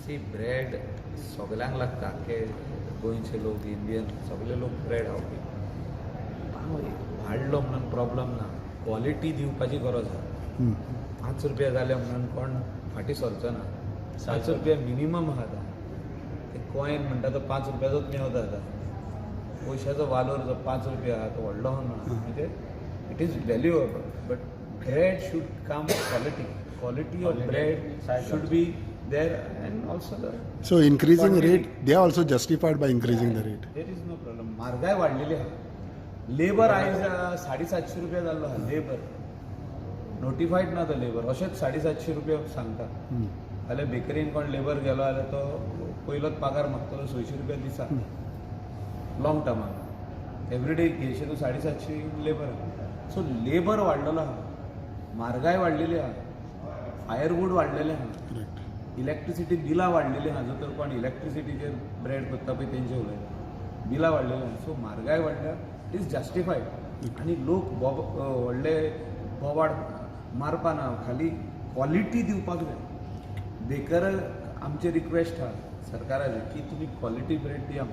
C, bread सगल्यांक लागता. आख्खे गोंयचे लोक, इंडियन सगळे लोक ब्रेड खावपी. वाडलो म्हणून प्रॉब्लम ना, क्वॉलिटी दिवपाची गरज आहा. 5 रुपया जाले म्हणून कोण फाटीं सरचो ना. 5 रुपया मिनिमम आहा आतां. ते कॉयन म्हणटा तो 5 रुपयाचोच मेवता आतां. पयशाचो वालोर जो 5 रुपया आहा तो व्हडलो ना, म्हणजे it is valuable, but bread should come quality, quality of bread should be there and also the So increasing quantity. Rate, they are also justified by increasing the rate. There is no problem. म्हारगाय वाडलेली आहा. Labour आयज 750 रुपया जाल्लो आहा. Labour नोटिफायड ना तो labour, अशेंच 750 रुपया सांगता. जाल्यार बेकरीन कोण लेबर गेलो जाल्यार तो पयलोच पगार मागतलो 600 रुपया दिसा. लॉंग टर्माक एवरीडे घेयशे तूं 750 लेबर. सो लेबर वाडलेलो आहा, म्हारगाय वाडलेली आहा, फायरवूड वाडलेलें आहा. इलेक्ट्रिसिटी बिलां वाडलेली आहा. जो तर कोण इलेक्ट्रिसिटीचेर ब्रेड करता पळय तेंचे उलयता, बिलां वाडलेली आहा. सो म्हारगाय वाडल्या, it is justified. आनी लोक बोब व्हडले बोवाळ मारपा ना, खाली क्वॉलिटी दिवपाक जाय. बेकर आमचे रिक्वेस्ट आहा सरकाराचे की तुमी क्वॉलिटी ब्रेड दिया.